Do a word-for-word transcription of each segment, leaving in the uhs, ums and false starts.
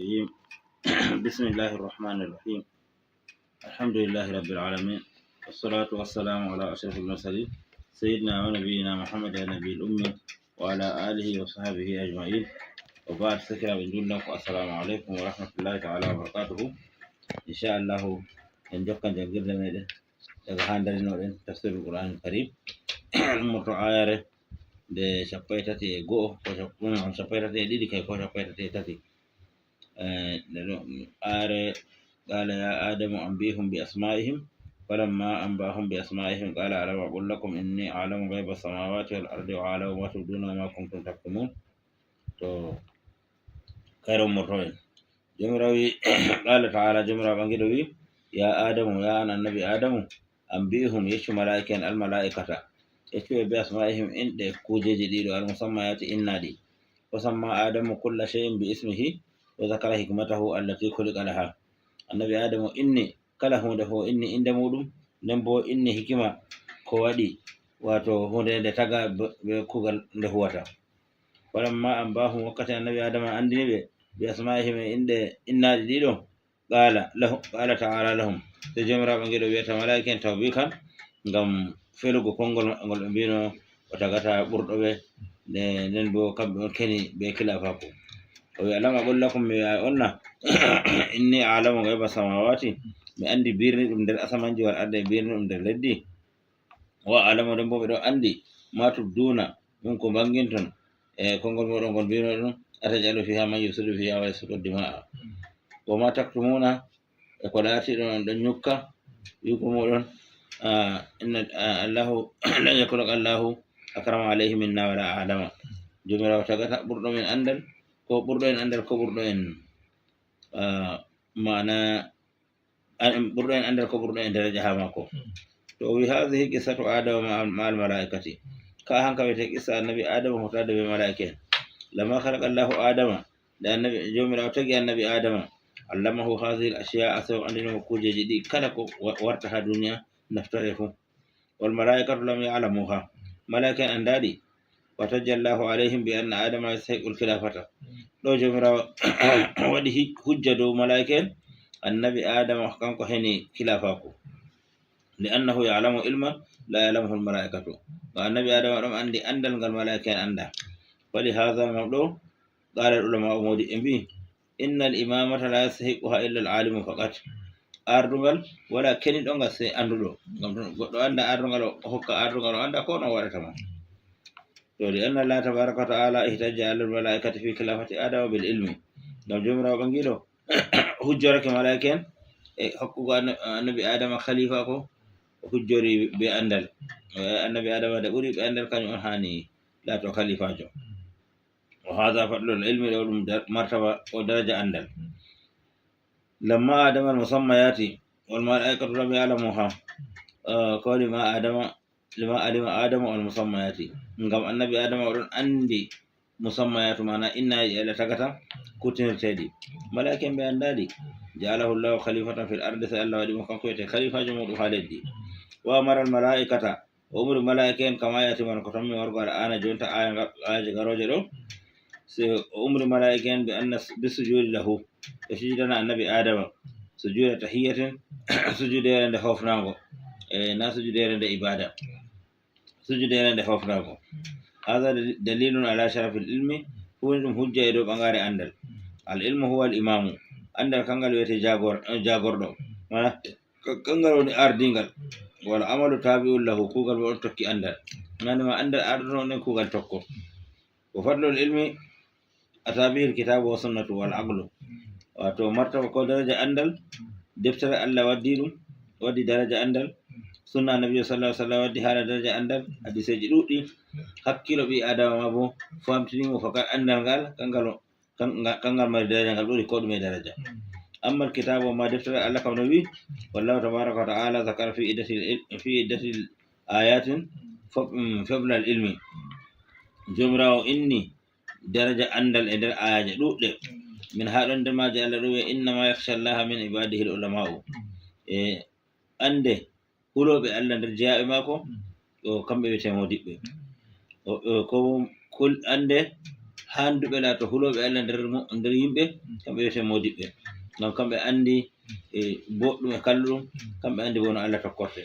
الرجيم. بسم الله الرحمن الرحيم. الحمد لله رب العالمين، والصلاة والسلام على أشرف المرسلين، سيدنا ونبينا محمد النبي الأمي وعلى آله وصحبه أجمعين. وبعد، سكرا من دون، السلام عليكم ورحمة الله تعالى وبركاته. إن شاء الله، en jokkan janngirde meɗen daga haa darinoɗen tafsirul Qur'anil Karim. Ummoto ayare nde cappo e tati e go'o, ko cap-, mm, cappo e tati e ɗiɗi kay, ko cappo e tati e tati. Eh, nde ɗo, ayare, قال يا آدم أنبئهم بأسمائهم، فلما أنبأهم بأسمائهم قال ألم أقل لكم إني أعلم غيب السماوات والأرض وأعلم ما تبدون وما كنتم تكتمون. To, kayre ummoto en. Joomiraawo wi-, قال تعالى, Joomiraawo ɓangiiɗo wi, "Ya Aadamu, ya an annabi Aadamu, أنبئهم, yeccu malaa'ika'en, الملائكة, yeccu ɓe, بأسمائهم, inɗe kuujeeji ɗiɗo, المسميات, innaaɗi." فسمى آدم كل شيء باسمه وذكر حكمته التي خلق لها. Annabi Aadamu inni kala huunde fof, inni innde muuɗum, nden boo inni hikima ko waɗi, waato huunde nde tagaa be, be kuugal nde huwata. فلما أنبأهم, wakkati annabi Aadama anndini ɓe, بأسمائهم, e inɗe innaaɗi ɗiɗo, قال له، قال تعالى لهم, sey Joomiraawo ɓangiiɗo wi'ata malaa'ika'en tawbiikan ngam felugo konngol maɓɓe ngol ɓe mbi'no o tagata ɓurɗo ɓe, nde-, nden boo kamɓe on keni be kilaafaaku. O wi'a, "ألم أقل لكم, mi wi'aay on na, إني أعلم غيب السماوات, mi anndi biirniiɗum nder asamanji والأرض, e biirniiɗum nder leddi? وأعلم, nden boo miɗo anndi, ما تبدون, ɗum ko mbaŋginton, e konngol mooɗon ngol mbi'noɗon, أتجعل فيها من يفسد فيها ويسفك الدماء وما تكتمون, e ko laatiɗon on ɗon nyukka, wi'ugo mooɗon, ah, inna, ah, Allahu, لم يخلق الله أكرم عليه منا ولا أعلم." Joomiraawo tagata ɓurɗo men anndal, ko ɓurɗo en anndal, ko ɓurɗo en, ah, maana, an-, ɓurɗo en anndal, ko ɓurɗo en daraja haa maako. To o wi, "هذه قصة آدم مع، مع الملائكة." Ka hanka wi'ete qissa annabi Aadama hotaade be malaa'ika'en. لما خلق الله آدم, nde annabi, Joomiraawo tagi annabi Aadama, علمه هذه الأشياء, sey o anndini mo kuujeeji ɗi kala ko wa-, warta haa duniya naftore fuu. والملائكة لم يعلموها, malaa'ika'en anndaa ɗi. فتجلى الله عليهم بأن آدم يستحق الخلافة. Ɗo Joomiraawo waɗi hi-, hujja dow malaa'ika'en, annabi Aadama kanko hani kilaafaaku. لأنه يعلم علما لا يعلمه الملائكة. Ngam annabi Aadama ɗon anndi anndal ngal malaa'ika'en anndaa. ولهذا, ngam ɗo, قال العلماء, moodiɓɓe mbi'i, إن الإمامة لا يستحقها إلا العالم فقط. Aardungal walaa keniiɗo ngal sey annduɗo. Ngam to goɗɗo anndaa aardungal, o hokka aardungal, o anndaa ko on o waɗata ma. To, لأن الله تبارك وتعالى احتج على الملائكة في خلافة آدم بالعلم. Ngam Joomiraawo ɓangiiɗo hujjorake malaa'ika'en e hokkugo anna-, annabi Aadama khaliifaaku, o hujjori be anndal. Eh, annabi Aadama de ɓuri ɓe anndal, kañum on haani laato khaliifaajo. وهذا فضل العلم, ɗo ɗum da-, martaba ko daraja anndal. لما علم آدم المسميات والملائكة لم يعلموها. Eh, ko لما آدم، لما علم آدم المسميات. Ngam annabi Aadama o ɗon anndi musammayaatu, maana innaaji Allah tagata kuutinirteeɗi. Malaa'ika'en ɓe anndaa ɗi. جعله الله خليفة في الأرض, sey Allah waɗi mo kanko wiyete khaliifaajo muuɗum haa leddi. وأمر الملائكة, o umri malaa'ika'en, كما يأتي, bana ko tammi wargo al'aana jonta, aaya nga-, aayaji garooje ɗo. Sey o umri malaa'ika'en بأن، بالسجود له, ɓe sujidana annabi Aadama, سجود تحية, sujudeere nde hoofnaango, e, na sujudeere nde ibaada, sujudeere nde hoofnaango. هذا دليل على شرف العلم, huuni ɗum hujja e dow ɓangaare anndal. العلم هو الإمام, anndal kanngal wiyete jaagor-, jaagorɗo, maana ka-, kanngal woni aardiingal. والعمل تابع له, kuugal boo ɗon tokki anndal. Nani ma anndal aardoto, nden kuugal tokko. وفضل العلم أتى به الكتاب والسنة والعقل. Waato martaba ko daraja anndal, deftere Allah waddi ɗum, waddi daraja anndal, sunna Annabi sallallahu alaihi wasallam waddi haala daraja anndal, hadiseeji ɗuɗɗi, hakkilo ɓii Aadama ma boo faamtini mo fakat anndal ngal, kanngal o-, kan-, nga-, kanngal mari daraja, ngal ɓuri ko ɗume daraja. أما الكتاب, amma deftere Allah kam no wi, والله تبارك وتعالى ذكر في عدة ال-، في عدة آيات فض-، mm, فضل العلم. Joomiraawo inni daraja anndal e nder aayaaje ɗuɗɗe. Min haa ɗon nder maaje Allah ɗo wi'a, "إنما يخشى الله من عباده العلماء." E, annde hulooɓe Allah nder jeyaaɓe maako, o kamɓe wiyete moodiɓɓe. O, o, ko kul-, annde handuɓe laato hulooɓe Allah nder mo-, nder yimɓe, kamɓe wiyete moodiɓɓe. Ngam kamɓe andi, e, boɗɗum e kalluɗum, kamɓe andi bo no Allah tokkorte.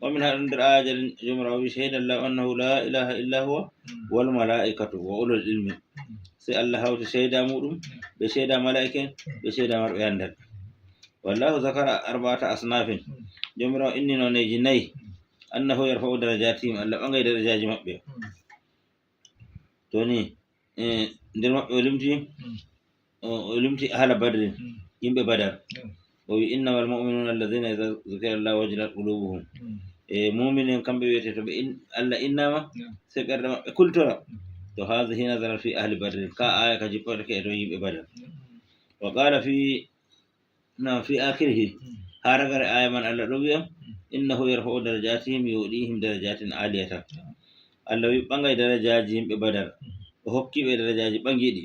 Wa min haa ɗum nder aayaji ɗin, Joomiraawo wi, "Shahida Allahu annahu la ilaha illa huwa wal malaikatu wa ulul ilmi." Sey Allah hawti ceyda muɗum, ɓe ceyda malaa'ika'en, ɓe ceyda marɓe andal. Wallahu zakara arba'ata asnafin. Joomiraawo inni nooneeji nayi. Annahu yarfa'u darajatihim, Allah ɓangay darajaaji maɓɓe. To ni, eh, nder maɓɓe o limti, o, o limti ahla badrin, yimɓe Badar. O wi, "Innamal mu'minuna alladhina idha dhukira Allahu wajilat qulubuhum." E mu'minen kamɓe wiyete to ɓe in-, Allah innama, sey ɓerɗe maɓɓe kultora. To hadhihi nazalat fi ahli badrin, ka aya ka jippotake e ton yimɓe Badar. Wa qala fi Naam, fi akhirihi, haa ragare aaya man, Allah ɗon wi'a, "Innahu yarfa'u darajatihim, yu'tihim darajatin aliyatan." Allah wi ɓangay darajaaji yimɓe Badar, o hokki ɓe darajaaji ɓangiiɗi.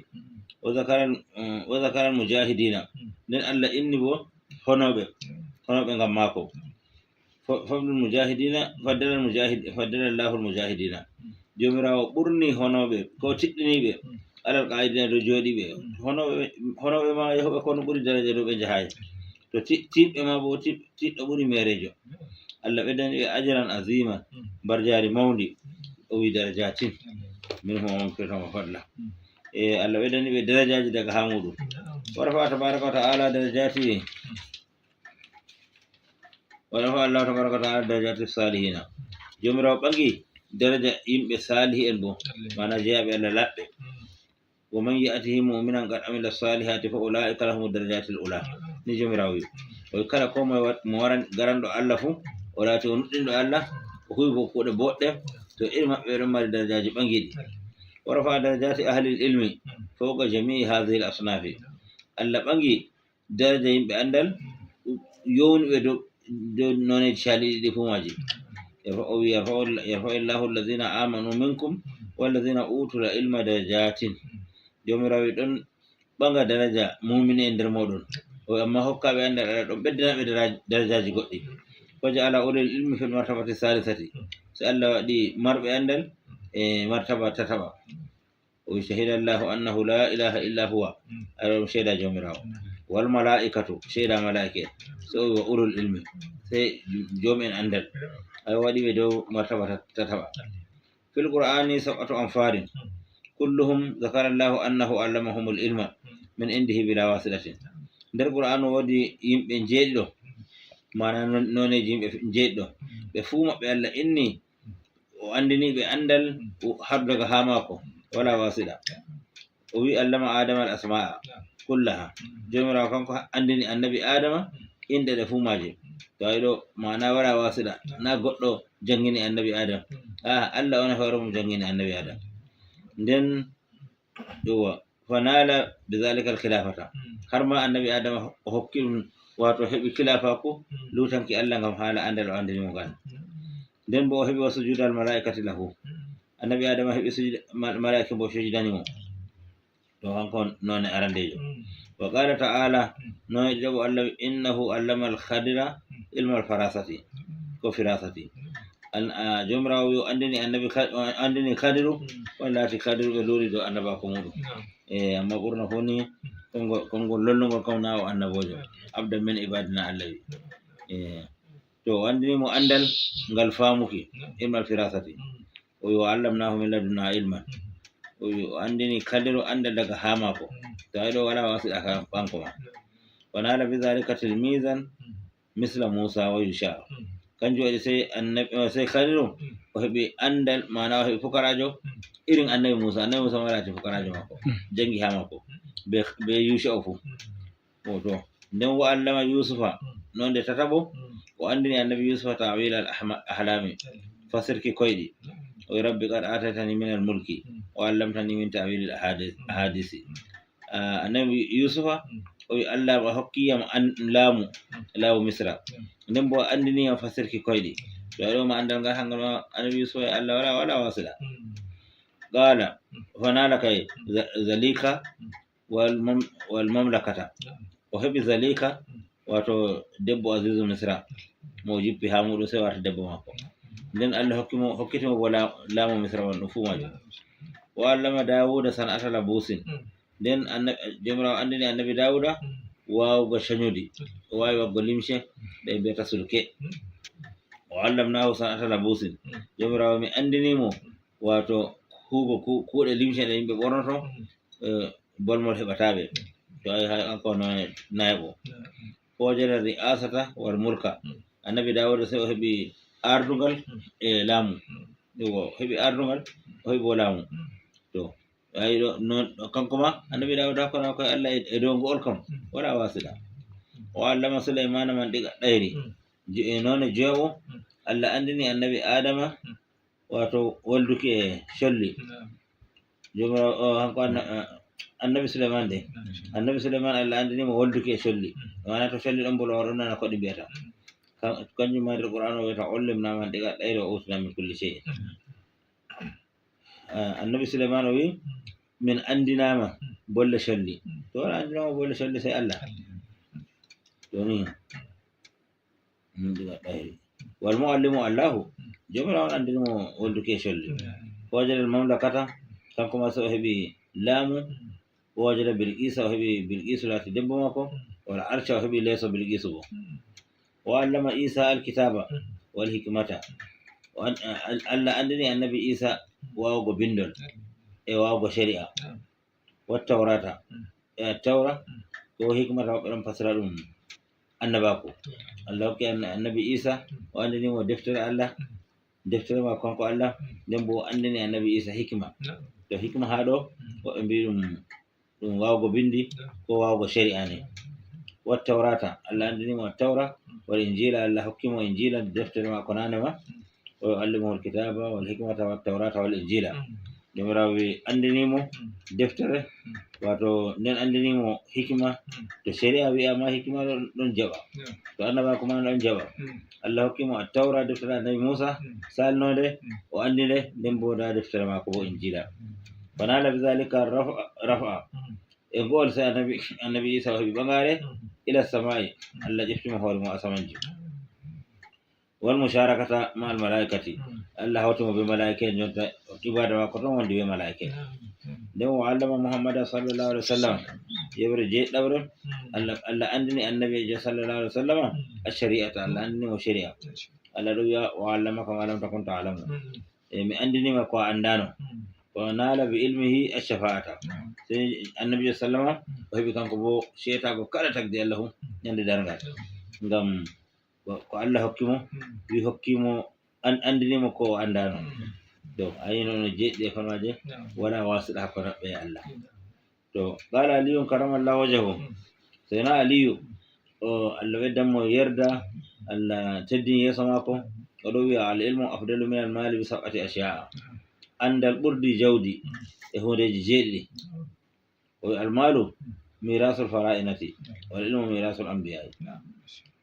O zakaran, eh, o zakaran mujahidina. Nden Allah inni bo honooɓe, honooɓe ngam maako. Fa-, fadlul mujahidina, faddalal mujahid-, faddala Allahul mujahidina. Joomiraawo ɓurni honooɓe, ko tiɗɗiniiɓe, alal qaa'idina dow jooɗiiɓe. Honooɓe, honooɓe ma yahuɓe ko no ɓuri daraja dow ɓe jahaay. To ti-, tiɗɓe ma bo, ti-, tiɗɗo ɓuri meereejo. Allah ɓeddani ɓe ajran azima, mbarjaari mawndi, o wi darajatin. Minhum wa maghfiratan wa fadla. E, Allah ɓeddani ɓe darajaaji daga haa muuɗum. Wa rafa'a tabaraka wa ta'ala darajati Wa rafa'a Allahu tabaraka wa ta'ala darajati salihina. Joomiraawo ɓangi daraja yimɓe saalihi'en bo, maana jeyaaɓe Allah laaɓɓe. "Wa man ya'tihi mu'minan qad amila salihati fa ula'ika lahum darajatil ula." Ni Joomiraawo wi. O wi kala ko moye wat-, mo waran garanɗo Allah fu, o laati o nuɗɗinɗo Allah, o huwi bo kuuɗe boɗɗe, to iri maɓɓe ɓe ɗon mari darajaaji ɓangiiɗi. Wa rafa'a darajati ahlil ilmi fawqa jami'i hadhihi al asnafi. Allah ɓangi daraja yimɓe andal, yowni ɓe dow, dow nooneeji caaliiɗi ɗi fuu maaji. Yarfa-, o wi, "Yarfa'u, yarfa'illahu alladhina amanu minkum walladhina utul ilma darajatin." Joomiraawo ɗon ɓanga daraja muumini en nder mooɗon. O wi, amma hokkaaɓe andal, Allah ɗon ɓeddina ɓe dara-, darajaaji goɗɗi. Wa ja'ala ulil ilmi fil martabati salisati. So Allah waɗi marɓe andal e martaba tataɓa. O wi, "Shahida Allahu annahu la ilaha illa huwa." Aɗo ɗum seeda Joomiraawo. Wal malaa'ikatu, seeda malaa'ika'en. So o wi, "Wa ulul ilmi." Sey joomi'en andal. Aɗo waɗi ɓe dow martaba tat-, tataɓa. Fil Qur'ani sab'atu anfarin. Kulluhum zakara Allahu annahu allamahumul ilma min indihi bila wasiɗatin. Nder Qur'anu woodi yimɓe njeeɗiɗo, maana non-, nooneeji yimɓe njeeɗiɗo. Ɓe fuu maɓɓe Allah inni o andini ɓe andal o har daga haa maako, wala wasiɗa. O wi, "Allama Adama al asma'a kullaha." Joomiraawo kanko andini annabi Adama inɗe ɗe fuu maaje. To a yiɗo maana wala wasiɗa, na goɗɗo jangini annabi Adama. Ah, Allah on e hoore mum jangini annabi Adama. Nden, yowwa, fanala bidhalika al khilafata. Har ma annabi Adama o hokki ɗum, wato heɓi khilafaaku lutanki Allah ngam haala andal o andini mo ngal. Nden bo o heɓi wa sujudal malaikati lahu. Annabi Adama heɓi sujud-, ma-, malaa'ika bo sujudani mo. To kanko noone arandeejo. Wa qala ta'ala, noone ɗiɗaɓo Allah wi, "Innahu allama al-khadira ilma al-farasati." Ko firasati. An-, a, Joomiraawo wi o andini annabi Kha-, o andini Khadiru, o laati Khadiru ɓe luuri dow annabaaku muɗum. E, amma ɓurna fof ni, konngol, konngol lollungol kam na o annaboojo. Abdan min ibadina Allah wi. E, to o andini mo andal ngal faamuki, ilma al-firasati. O wi, "Wa allamnahu min ladunna ilman." O wi, o andini Khadiru andal daga haa maako. To a yiɗo wala wasiɗa ka ɓanko ma. Wa nala bi dhalika tilmizan misla Musa wa Yusha. Kanjum waɗi sey annabi, sey Khadiru o heɓi andal, maana o heɓi pukaraajo irin annabi Musa. Annabi Musa ma laati pukaraajo maako. Jangi haa maako. Be, be Yusha o fu. O to. Nden wa allama Yusufa, nonde tataɓo, o andini annabi Yusufa ta'wil al ahma-, ahlami, fasirki koyɗi. O wi, "Rabbi qad ataytani min al mulki, wa allamtani min ta'wil al ahadis-, ahadisi." Ah, annabi Yusufa, o wi, "Allah ma hokkiyam an-, laamu, laamu Misra. Nden bo andiniyam fasirki koyɗi." To a ɗo ma andal ngal hangal ma annabi Yusufa e Allah wala, wala wasila. Qala, fanala kay, za-, zalika, wal mam-, wal mamlakata. O heɓi Zalika, wato debbo Azizu Misra, mo o jippi haa muɗum sey warti debbo maako. Nden Allah hokki mo, hokkiti mo bo la-, laamu Misra man ɗum fuu maajum. Wa allama Dawuda san'ata labusin. Mm. Nden anna-, Joomiraawo anndini annabi Dawuda Mm. waawugo canyudi. O waawi waɗgo limce ɗe mbiyata sulke. Mm. Wa allamnahu san'ata labusin. Mm. Joomiraawo mi anndini mo, waato huugo ku-, kuuɗe limce ɗe yimɓe ɓornoto, Mm. eh, bolmol heɓataa ɓe. To ay, hay kanko no nayɓo. Mm. Fawajada ri'asata wal mulka. Mm. Annabi Dawuda sey o heɓi aardungal Mm. e laamu. Mm. Yewwa, o heɓi aardungal, o heɓi bo laamu. Mm. To, ayi ɗo, non, kanko ma, annabi Dawuda hakkunde maako e Allah e, e dow ngo'ol kam, Mm. wala wasila. O allama Sulaymana mantiqa ɗayri. Mm. Je-, e noone joweeɓo, Mm. Allah anndini annabi Adama, Mm. waato walduki e colli. Naam. Joomiraawo, o, hanko anna-, a-, annabi Suleyman de. Naam. Annabi Suleyman Allah anndini mo walduki e colli. Mm. Maana to colli ɗon bolo, o ɗon nana ko ɗi mbiyata. Mm. Kan-, kanjum ma nder Qur'an o wiyata, "Ullimna mantiqa ɗayri wa utina min kulli shay'in." Mm. Ah, annabi Suleyman o wi, Mm. "Min anndinaama Mm. bolle colli." Mm. To wala anndinaama bolle colli, sey Allah. Allah. To ni. Min ɗiga ɗayri. Wal muallimu Allahu, Joomiraawo on anndini mo walduki e colli. Fawajadal mamlakata, kanko ma sey o heɓi laamu. Wajada Bilqisa, o heɓi Bilqisu laati debbo maako. Wal arsha, o heɓi leeso Bilqisu bo. Wa allama Isa alkitaba wal hikmata. O an-, al-, Allah anndini annabi Isa waawugo bindol e waawugo shari'a. Wat tawrata. Mm. E tawra, Mm. ko hikmata, woɓɓe ɗon fasira ɗum annabaaku. Mm. Allah hokki anna-, annabi Isa, Mm. o anndini mo deftere Allah, Mm. deftere maako kanko Allah, Mm. nden bo o anndini annabi Isa hikma. Naam. To hikma haa ɗo, Mm. woɓɓe mbi'i ɗum, ɗum waawugo bindi, Naam. ko waawugo shari'a ne. Mm. Wat tawrata, Allah anndini mo tawra, Mm. wal injila, Allah hokki mo injila, deftere maako naane ma. Mm. Wa yuallimuhu alkitaba wal hikmata wat tawrata wal injila. Mm. Joomiraawo wi anndini mo Mm. deftere, Mm. waato nden anndini mo hikma. Mm. To shari'a wi'ama hikma ɗon, ɗon jaɓa. Yeah. To annabaaku ma ɗon jaɓa. Mm. Allah hokki mo at-tawra, deftere annabi Musa, Mm. salnoonde, Mm. o anndi nde, nden bo nda deftere maako bo injila. Mm. Fanala bi zalika rafa, rafa. Mm. E ngo'ol sey annabi, annabi Isa o heɓi ɓagaare Mm. ila sama'i. Mm. Allah ƴefti mo hoore mo asamanji. Mm. Wal musharakata ma'al malaikati. Mm. Allah hawti mo be malaa'ika'en, jonta ibada maako ton wondi be malaa'ika'en. Mm. Mm. Nden wa allama Muhammadan sallallahu alaihi wasallam. Yeɓre jeeɗiɗaɓre. Mm. Allah, Allah anndini annabiijo sallallahu alaihi wasallam Mm. ash-shari'ata. Allah Mm. anndini mo shari'a. Yes. Allah ɗo wi'a, "Wa allamaka ma lam takun ta'lamu." Mm. E mi anndini ma ko a anndaano. Mm. Wa nala bi ilmihi ash-shafa'ata. Mm. Sey annabiijo sallama Mm. o heɓi kanko bo ceetaago kala tagdi Allahu Mm. ɲande darngal. Mm. Ngam ko, ko Allah hokki mo, Mm. wi hokki mo, an-, anndini mo ko o anndaano. Mm. Donc, a yi no, no jeeɗiɗi e fanmaaje, Naam. wala wasiɗa hakkunde maɓɓe e Allah. Mm. To, qala Aliyun karamallahu wajhahu. Mm. Seyna Aliyu, o Allah ɓeddan mo yerda, Allah teddini yeeso maako, o ɗo wi'a, "Al ilmu afdalu min al mali bi sab'ati ashya'a." Mm. Anndal ɓurdi jawdi Mm. e hundeeji jeeɗiɗi. Mm. O wi, "Al malu Mm. mirasul fara'inati, Mm. wal ilmu mirasul anbiya'i." Naam.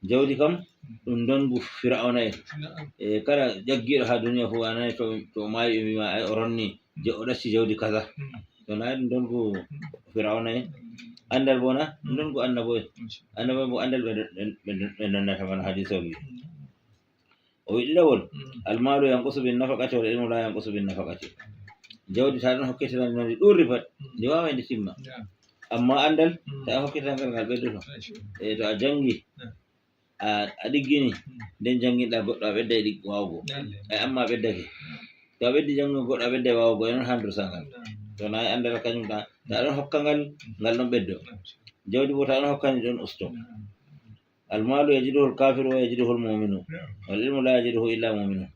Jawdi kam, Mm. ɗum ndongu Fir'awna'en. Naam. E kala jaggiiɗo haa duniya fuu, a nanay to, to o maayi, ɓe mbiima, "Ay, o ronni, je-, o ɗacci jawdi kaza." Mm. To na ɗum ndongu Mm. Fir'awna'en. Mm. Anndal bo na, ɗum Mm. ndongu annabo'en. Mm. Annabo'en bo anndal ɓe, ɓe, ɓe, ɓe ndonnata, bana hadiis o wi. Mm. O wi ɗiɗawol, Mm. "Al malu yanqusu bin nafaqati wal ilmu la yanqusu bin nafaqati." Jawdi, ta ɗon hokkitira ndi, no ndi ɗuurri pat, Mm. ndi waaway ndi timma. Yeah. Amma anndal, Mm. ta hokkitira ngal, ngal ɓeddoto. Yes. E to a janngi, Yeah. a, a ɗiggini, Mm. nden jannginɗa goɗɗo, a ɓedday ɗig-, waawugo. Yeah. Ay, amma a ɓeddake. Yeah. To a ɓeddi janngugo goɗɗo, a ɓedday waawugo, e non haa dursa ngal. Yeah. To na anndal kañum ta, ta ɗon hokka ngal, Mm. ngal ɗon ɓeddo. Yeah. Jawdi bo ta ɗon hokka ndi, ɗon usto. Yeah. Al malu yajiduhu al kafiru wa yajiduhu al mu'minu. Yeah. Wal ilmu la yajiduhu illa mu'minun.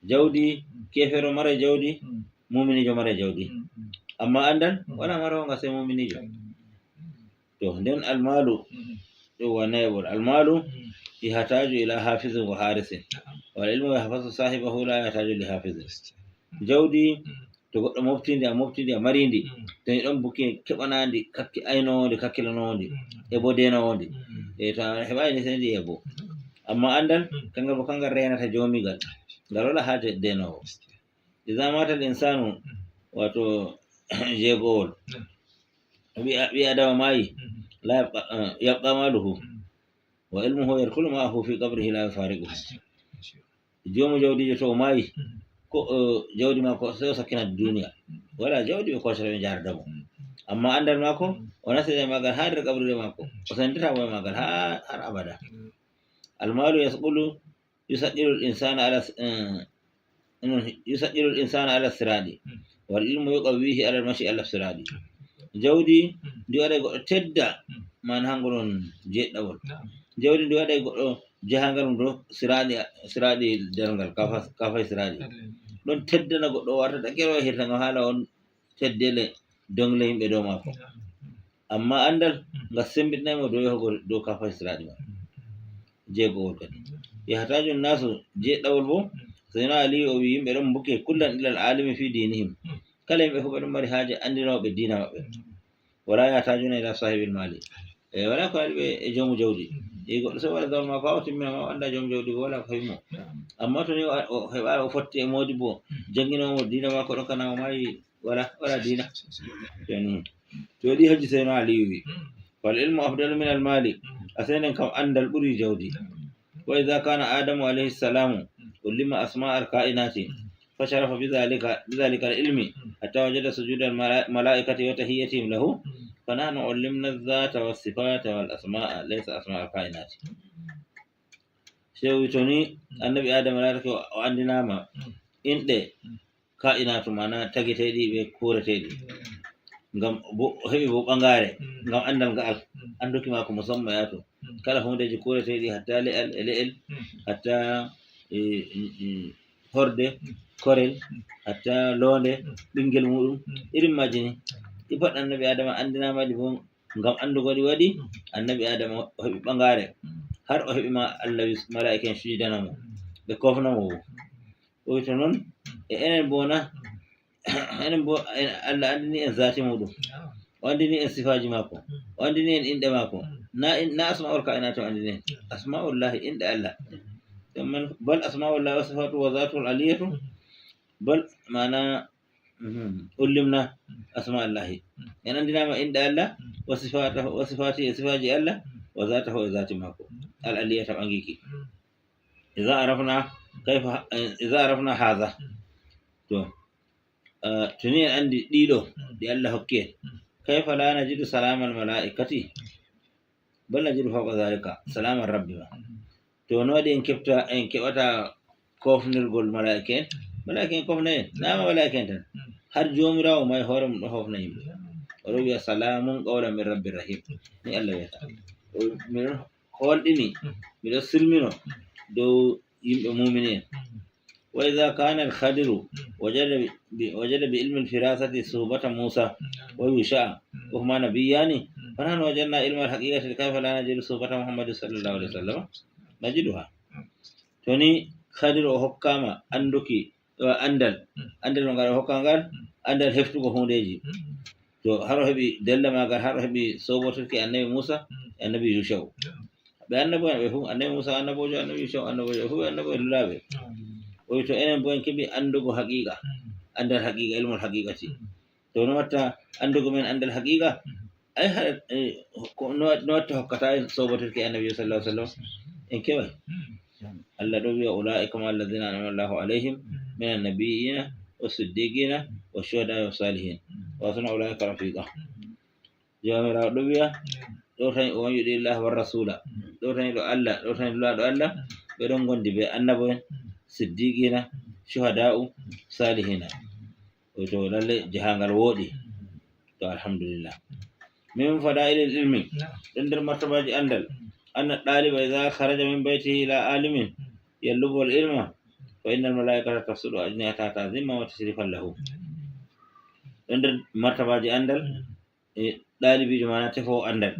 Jawdi, Mm. keefeero maray jawdi, Mm. mu'miniijo maray jawdi. Mm, mm. Amma anndal, Mm. wala maroowo ngal sey mu'miniijo. Mm. To, nden al malu, Mm. ɗum wa nayaɓol. Al malu Mm. yahtaju ila hafizin wa harisin. Na'am. Wal ilmu yahfazu sahibahu la yahtaju li hafizin. Yes. Jawdi, Mm. to goɗɗo mofti ndi, a mofti ndi, a mari ndi, Mm. to ndi ɗon buki, keɓana ndi kakki-, aynoowo ndi, kakkilanoowo ndi, Mm. e bo deenoowo ndi. Mm. E to a heɓaay ndi, sey ndi e bo. Mm. Amma anndal, Mm. kangal bo kangal reenata joomiigal. Ngal wala haaje deenoowo. Yes. Iza mata al insanu, Mm. waato jeegowol. Mm. Ɓi-, ɓi Adama maayi, Mm. la yabqa, eh, yabqa maluhu. Mm. Wa ilmuhu yadkhulu ma'ahu fi qabrihi la yufariquhu. Yes. Joomu jawdiijo to o maayi, Mm. ko jawdi maako sey o sakkina duniya. Wala jawdi ɓe kosata ɓe jarda mo. Amma andal maako o nasida e magal haa nder qabrure maako, o sendata mo e magal haa har abada. Almalu yasqulu yusaqqilu al-insana ala s- eh, non, yusaqqilu al-insana ala siradi, wal ilmu yuqawwihi ala al-mashi ala siradi. Jawdi ndi waɗa goɗɗo tedda, man hango non jeɗɗawol. Jawdi ndi waɗa goɗɗo jahangal mum dow siradi, siradi darngal kafa, kafay siradi. Ɗon teddana goɗɗo warta da kero hirta ngam hala on teddele dongle yimɓe dow maako. Amma andal ngal sembitnay mo dow yahugol dow kafay siradi man. Jeegowol kadi yahataju nasu jeɗɗawol bo. Sayna ali o wi yimɓe ɗon mbuke kullan ilal alimi fi dinihim. Kala yimɓe fof ɓe ɗon mari haaje andinoɓe diina maɓɓe. Wala yahatajuna ila sahibil mali. E wala ko waɗi ɓe e joomu jawdi. E goɗɗo so waɗa zawal ma ko o timmina ma o anda joomu jawdi ko wala ko heɓi mo. Amma to ni o heɓa o fotti e modi bo janginomo diina ma ko ɗon kana o mayi wala wala diina. Joni to ɗi hajji seyno aliyu wi fal ilmu afdalu min al mali. A senen kam andal ɓuri jawdi. Wa idha kana adamu alayhi salamu ullima asma al kainati fa sharafa bidhalika bidhalika al ilmi hatta wajada sujud al malaikati wa tahiyyatihim lahu fa nahnu ullimna adh dhata was sifata wal asmaa laysa asma al kainati. Sewi to ni annabi adama latake o andinama inɗe kainatu mana tageteɗi ɓe kureteɗi ngam o heɓi bo ɓagare ngam andal nga'al anduki mako musamma yato kala hundeji kureteɗi hatta le'al e le'el hatta horde korel hatta londe ɓingel muɗum irin majini ɗi pat annabi adama andinama ɗi bo ngam andugo ɗi waɗi annabi adama o heɓi ɓagare har o heɓi ma allah wi malaika en sujidana mo ɓe kofna mo bo. O wi to non e enen bo na enen bo allah andini en zati muɗum o andini en sifaji mako o andini en inɗe mako na na asmaul kainati o andini en asmaullahi inɗe allah ɗumman bal asmaullahi wa sifatu wa zatul aliyatu bal mana ullimna asmaullahi en andinama inɗe allah wa sifatahu wa sifati e sifaji allah wa zatahu e zati mako al aliyata ɓangiki. Idha arafna kayfa idha arafna hadha to tuni en andi ɗiɗo ɗi allah hokki en kayfa la najidu salamal malaikati bal najidu fawqa dhalika salamal rabbima. To no waɗi en keɓta en keɓata kofnirgol malaika en malaika en kofna en nama malaika en tan har jomirawo ma e hoore mum ɗo hofna yimɓe oɗo wiya salamun qawlan min rabbi rahim. Ni allah wiyata miɗon holɗini miɗo silmino dow yimɓe mumini en. Wa idha kana al khadiru wajada bi wajada bi ilmi al firasati suhbata musa wa yusha wa huma nabiyani fa nahnu wajadna ilma al haqiqati kayfa la najidu suhbata muhammadin sallallahu alaihi wasallam najiduha. To ni khadiru o hokkama anduki andal andal no ngal o hokka ngal andal heftugo hundeji to haro heɓi della magal haro heɓi sobotirki annabi musa e annabi yushau. Ɓe annaboen ɓe fof annabi musa annabojo annabi yushau annabojo ɓe fof ɓe annaboen lulaɓe. O wi to enen bo en keɓi andugo haqiqa andal haqiqa ilmol haqiqati to no watta andugo men andal haqiqa ay ha no watta hokkata en sobotirki annabi sallallahu alaihi wasallam en keɓay. Allah ɗo wiya ulaika ma alladhina anama allahu alayhim min annabiyina wa siddiqina wa shuhada wa salihin wa hasuna ulaika rafiqa. Jawmirawo ɗo wiya ɗo tani o wanyuɗi illah wa rasula ɗo tani ɗo allah ɗo tani lulaɗo allah ɓe ɗon gondi be annabo en siddiqina shuhada'u salihina. To lalle jahangal woɗi to alhamdulillah. Min fada'ilil ilmi ɗon nder martabaji andal anna ɗaliba idha kharaja min baytihi ila alimin yallubu al ilma fa innal malaikata tafsudu ajnihata ta'zima wa tashrifan lahu. Ɗon nder martabaji andal e ɗalibijo mana tefo andal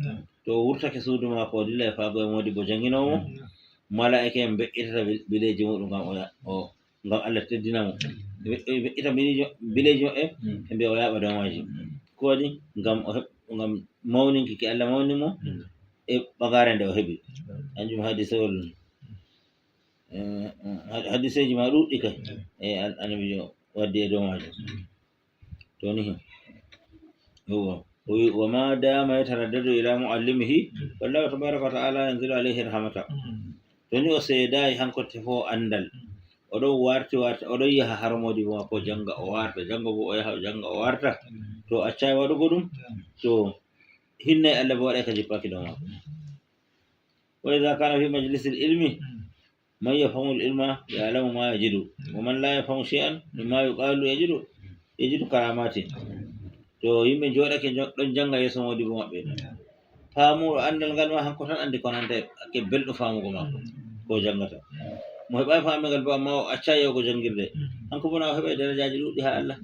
to o wurtake suudu mako o dilla e fago e modi bo janginomo malaika en be'itata bileji muɗum ngam o ngam Allah teddina mo. Ɓe ita bileji maɓɓe ɓe mbiya o yaɓa dow maji ko waɗi ngam o heɓ ngam mawninki ki Allah mawni mo e ɓagare nde o heɓi. Kanjum hadisewol hadiseji ma ɗuɗɗi kay e annabijo waddi e dow majum. To ni wa ma dama yataraddadu ila muallimihi wallahu tabaraka wa ta'ala yanzilu alayhi rahmata. To ni o seedayi hanko tefo andal o ɗon warti warta, o ɗon yaha hara moodibo maako jannga o warta, janngo bo o yaha o jannga o warta, to o accaay waɗugo ɗum, to hinnay Allah bo waɗay ka jippaaki dow maako. Wa idha kana fi majlisil ilmi man yafhamu al-ilma ya'lamu ma yajidu, wa man la yafhamu shay'an mimma yuqalu yajidu, yajidu karamatin. To yimɓe jooɗake jo-, ɗon jannga yeeso moodibo maɓɓe, faamuɗo anndal ngal ma, hanko tan anndi ko nanta e ke belɗo faamugo maako ko janngata. Mo heɓaay faamingal bo, amma o accaay yahugo janngirde, hanko bo na o heɓay darajaaji ɗuuɗɗi haa Allah.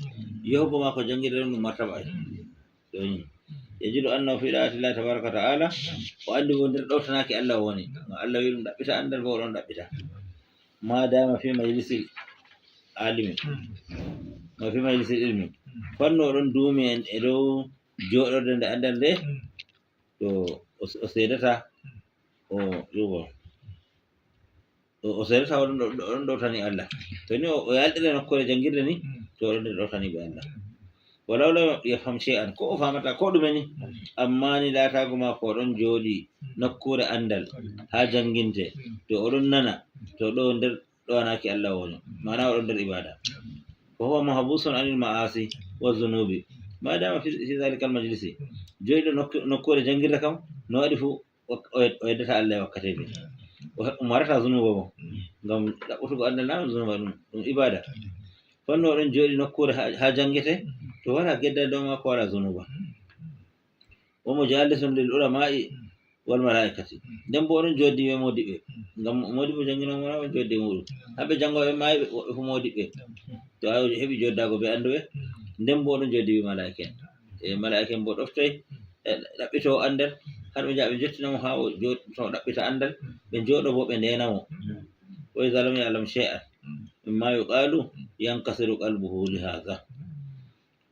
Yahugo maako janngirde ɗum, ɗum martaba ay. Ɗoni. Yajidu annahu fi da'ati Allah tabaraka wa ta'ala, o anndi bo nder ɗowtanaaki Allah o woni. No Allah wi ɗum ɗaɓɓita anndal bo, o ɗon ɗaɓɓita. Ma dama fi majlisil alimi, ma fi majlisil ilmi. Fanno o ɗon duumi en e dow jooɗorde nde anndal nde, to o, o seedata, o, yugo. O, o seedata o ɗon ɗo-, o ɗon ɗowtani Allah. To ni o, o yaltire nokkuure janngirde ni, to o ɗon nder ɗowtaniiɓe Allah. Walaw lam yafham shay'an, ko o faamata ko ɗume ni, amma ni laataago maako o ɗon jooɗi nokkuure anndal haa jannginte, to o ɗon nana, to ɗo nder ɗowanaaki Allah o woni, maana o ɗon nder ibaada. Fa huwa mahbusun anil ma'asi wa zunubi. Ma dama fi, fi zalikal majlisi. Jooɗiiɗo nokku-, nokkuure janngirde kam, no waɗi fu, o, o, o yeddata Allah e wakkati be. O he-, o marata zunuba bo. Ngam ɗaɓɓutugo anndal na ɗum zunuba, ɗum, ɗum ibaada. Fanno o ɗon jooɗi nokkuure haa, haa janngete, to wala gedda dow maako, wala zunuba. Wa mujalisun lil ulama'i wal mala'ikati. Nden bo o ɗon jooɗi be moodiɓɓe. Ngam moodiɓɓe janngino mo na o jooɗi muɗum. Hamɓe janngooɓe maayi ɓe, woɓɓe fu moodiɓɓe. To a heɓi jooɗaago be annduɓe, nden bo o ɗon jooɗi be malaa'ika'en. E malaa'ika'en bo ɗoftay, e ɗaɓɓito anndal, har ɓe njaha ɓe njottina mo haa o jooɗ-, to ɗaɓɓita anndal, ɓe njooɗo bo ɓe ndeena mo. Wa idza lam ya'lam shay'an mimma yuqalu yankasiru qalbuhu li hadha.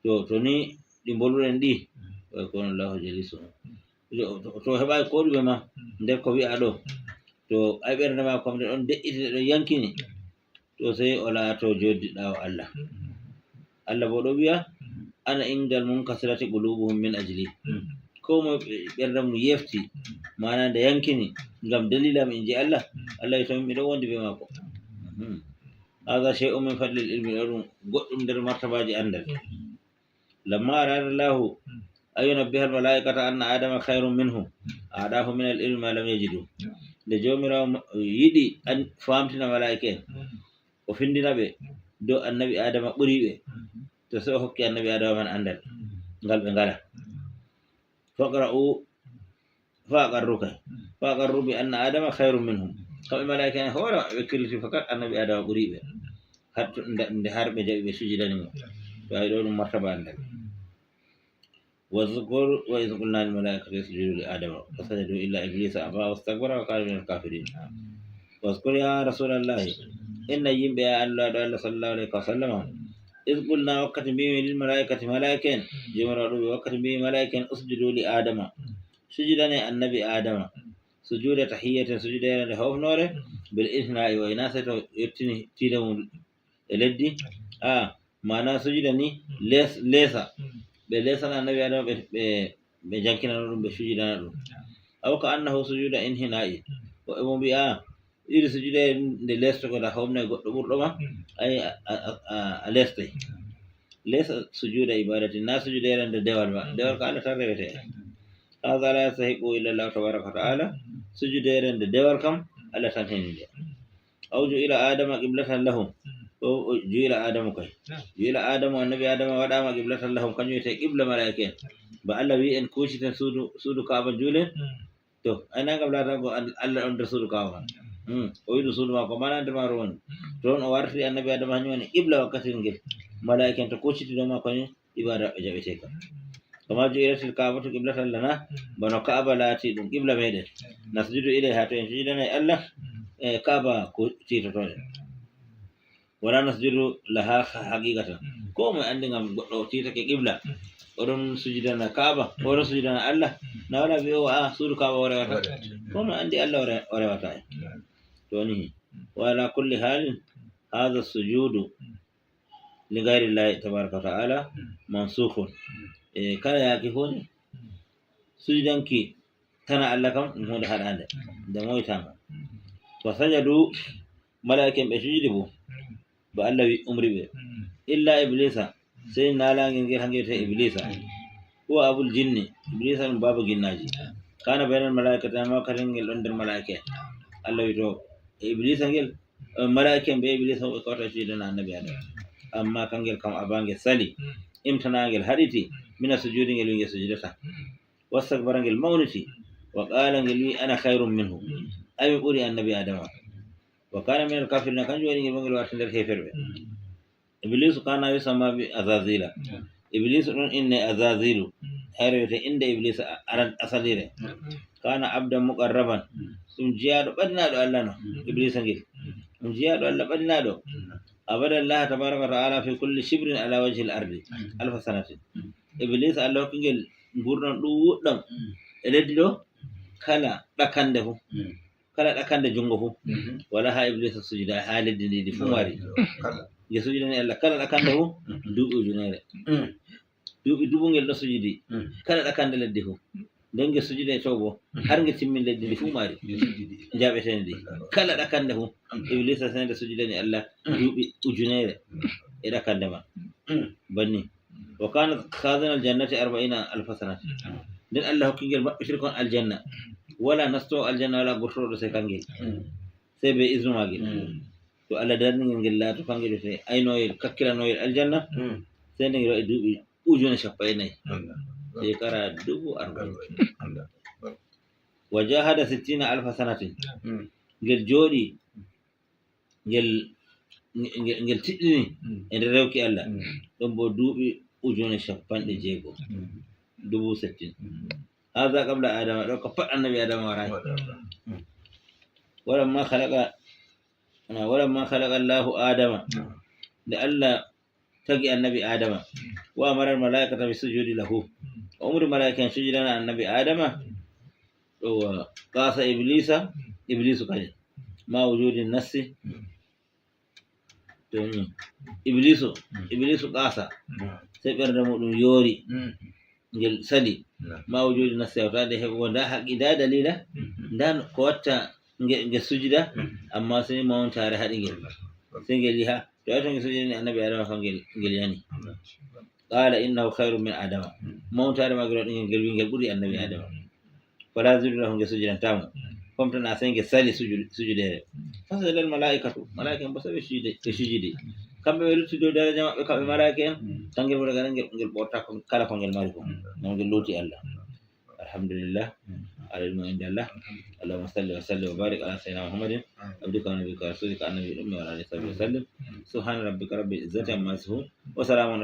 To, to ni ɗi mbolwuɗen ɗi, wa yakunu Allahu jalisuhu. To, to, to heɓaay ko ɗume ma nder ko wi'a ɗo, to ay ɓernde maako kam nde ɗon de'iti, nde ɗon yankini, to sey o laato jooɗiiɗo Allah. Allah bo ɗo wi'a, "Ana indal munkasirati qulubuhum min ajli." Ko moy ɓe-, ɓernde mum yefti, maana nde yankini, ngam dalila am, in ji Allah, Allah wi to min miɗo wondi be maako. Mhm. Hadha shay'un min fadlil ilmi, ɗo ɗum goɗɗum nder martabaaji anndal. Lamma arada Allahu an yunabbiha al-mala'ikata anna Adama khayrun minhu, a'dahu min al-ilmi ma lam yajidu. Nde Joomiraawo ma-, yiɗi an faamtina malaa'ika'en, o findina ɓe dow annabi Adama ɓuri ɓe, to sey o hokki annabi Adama man anndal ngal ɓe ngala. Faqra'u, fa aqarru kay. Fa aqarru bi anna Adama khayrun minhum. Kamɓe malaa'ika'en hoore maɓɓe ɓe killiti fakat annabi Adama ɓuri ɓe. Har to, nde, nde har ɓe jaɓi ɓe sujidani mo. To ay ɗo ɗum martaba anndal. Wazkur wa iz qulna lil mala'ikati isjudu li Adama fasajadu illa iblisa aba wastakbara wa kana minal kafirin. Wazkur ya Rasulallahi, inna yimɓe ya Allah ɗo Allah sallallahu alayhi wa sallam. Iz qulna wakkati mbimi lil mala'ikati malaa'ika'en, Joomiraawo ɗo wi wakkati mbimi malaa'ika'en usjudu li Adama. Sujidane annabi Adama. Sujuda tahiyyatin, sujudere nde hofnore, bil inhina'i wa ina sey to yottini tiinde mum e leddi. A, maana sujuda ni les-, leesa. Ɓe leesana annabi Adama, ɓe, ɓe, ɓe jankinano ɗum, ɓe sujidana ɗum. Aw ka annahu sujuda inhina'i. Woɓɓe mo mbi'a, iri sujuda nde leestogo da homnay goɗɗo ɓurɗo ma, ay a, a, a, a, a leestay. Laysa sujuda ibadati, na sujudere nde dewal ba. Dewal ka Allah tan rewete. Hadha la yastahiqu illa Allah tabaraka wa ta'ala. Sujudere nde dewal kam Allah tan heni nde. Aw ju'ila Adama qiblatan lahum. O, o ju'ila Adamu kay. Ju'ila Adamu, annabi Adama waɗama qiblatan lahum, kanjum wiyete qibla malaa'ika'en. Ba Allah wi en kuciten suudu, suudu Kaaba juulen. To, ay na ngam laata ko Al-, Allah on nder suudu Kaaba man. Hmm. O wi ɗum suudu maako, mana nder maaru woni. To on o warti annabi Adama, hanyum woni qibla wakkati ngel. Malaa'ika'en to kuciti dow maako ni, ibada maɓɓe jaɓeteeka. Kama ju'ilatil Ka'batu qiblatan lana, bano Ka'aba laati ɗum qibla meɗen. Nasjudu ilayha, to en sujidanay Allah, e Ka'aba ko tiitotoɗen. Wala nasjudu laha ha-, haqiqatan. Ko moye andi ngam goɗɗo o tiitake qibla, o ɗon sujidana Ka'aba, o ɗon sujidana Allah, na wala wi'owo a suudu Ka'aba o rewata. Ko moye andi Allah o re-, o rewata en. To ni, wa ala kulli halin, hadha sujudu li ghayri Allahi tabaraka wa ta'ala mansukhun. E kala yaake fuu ni, sujudanki tana Allah kam, ɗum huunde haɗaande, nde moytaama. Fa sajadu, malaa'ika'en ɓe sujidi bo. Ba Allah wi umri ɓe. Illa Iblisa, sey naalangel ngel hanngel wiyetee Iblisa. Huwa abul jinni, Iblisa ɗum baaba ginnaaji. Kana baynal malaa'ikati, amma kadi ngel ɗon nder malaa'ika'en. Allah wi to e Iblisa ngel, eh, malaa'ika'en be Iblisa ɓe kawta sujudana annabi Adam. Amma kangel kam aba, ngel sali, imtana, ngel haɗiti, mina sujudi, ngel wi ngel sujudata. Wastakbara, ngel mawniti, wa qala, ngel wi ana khayrun minhu, ay mi ɓuri annabi Adama. Wa kana minal kafirina, kanjum waɗi ngel bo ngel warti nder heferɓe. Iblisu kana yusamma bi Azazila. Iblisu ɗon inne Azazilu. Hayre wiyete inde Iblisa aran asalire. Kana abdan muqarraban. Ɗum jiyaaɗo ɓadinaaɗo Allah no. Iblisa ngel. Ɗum jiyaaɗo Allah ɓadinaaɗo. Abada Allah tabaraka wa ta'ala fi kulli shibrin ala wajhil ardi. Alfa sanatin. Iblisa Allah hokki ngel ngurdam ɗuɗɗam. E leddi ɗo kala ɗakande fu. Kala ɗakande junngo fu, wala ha Iblisa sujida ha leddi ndi, ndi fu mari. Nge sujidani Allah kala ɗakande fu, duuɓi ujunere. Duuɓi dubu ngel ɗo sujidi, kala ɗakande leddi fu. Nden nge sujida e tow bo, har nge timmin leddi ndi fu mari. Jaɓetende ndi. Kala ɗakande fu, Iblisa sende sujidani Allah duuɓi ujunere e ɗakande ma. Banni. Wa kana khazana aljannati arba'ina alfa sanati. Nden Allah hokki ngel maɓɓitirkon aljanna. Wala nastowo aljanna, wala gurtooɗo sey kangel. Sey be iznu magel. To Allah darni ngel, ngel laato kangel wiyete aynoyel, kakkilanoyel aljanna. Sey nde ngel waɗi duuɓi ujune cappo e nayi. Shekara dubu arba'in. Wa jahada sittina alfa sanatin. Ngel jooɗi ngel, ngel, ngel tiɗɗini e nder rewki Allah. Ɗon bo duuɓi ujune cappanɗe jeego. Dubu settin. Haza qabla Adama, ɗo ko pat annabi Adama waraay. Walamma khalaqa, na, walamma khalaqa Allahu Adama. Nde Allah tagi annabi Adama. Wa amara al-malaikata bi sujudi lahu. O umri malaika en sujudana annabi Adama. Ɗo wa qasa Iblisa, Iblisu kadi. Ma wujudi nassi. To ni. Iblisu, Iblisu qasa. Sey ɓernde muɗum yoori. Ngel sali. Ma wujudi nassi, hawtaade heɓugo nda haqqi, nda dalila, nda ko watta nge, nge sujida, amma sey mawntare haɗi ngel. Sey ngel yaha. To yahi to ngel sujidani annabi Adama kam ngel, ngel yani. Qala innahu khayrun min Adama. Mawntare magel waɗi ngel, ngel wi ngel ɓuri annabi Adama. Fala yasjudu lahu, ngel sujidanta mo. Fomtana sey ngel sali sujud-, sujudere. Fasajada al malaikatu, malaika en bo sey ɓe sujidi, ɓe sujidi. Kamɓe ɓe lutti dow daraja maɓɓe, kamɓe malaika en, kangel bo daga nden ngel, ngel ɓorta ko, kala ko ngel mari ko. Ngam ngel lutti Allah. Alhamdulillah. Al ilmu indallah. Allahumma salli wa sallim wa barik ala sayyidina Muhammadin, abdika wa nabiyyika wa rasulika annabi ummi wa ala alihi wa sahbihi wa sallim. Subhana rabbika rabbil izzati amma yasifun. Wa salamun ala